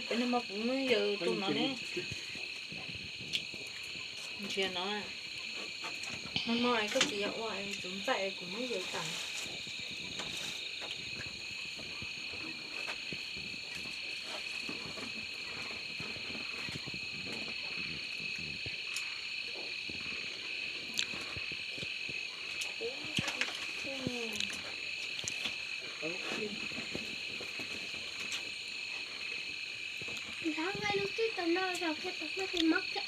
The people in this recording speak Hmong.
Peb no mas kuv muab yawm rau no ne. Nrhiav no, no no es koj txiv yog ua tus ntxaij es kuv muab yawm tas. Nrhav nqaij lub twg tau no los qhia tau qhia tus mob kiag.